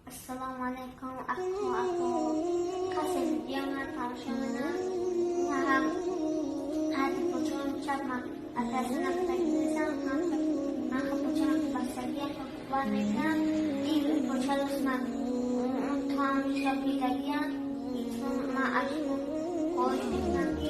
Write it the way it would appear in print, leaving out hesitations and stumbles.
Ассалому алайкум, ако, ако. Касе видео ман тамошо менам, ҳам ҳади почаам чап ман операция накардагӣ, ман почаам бастагӣ кор мекунам. Ин поча рост ман то ҳамиша бидагиам. Ман аз шумо хоҳиш мекунам, ки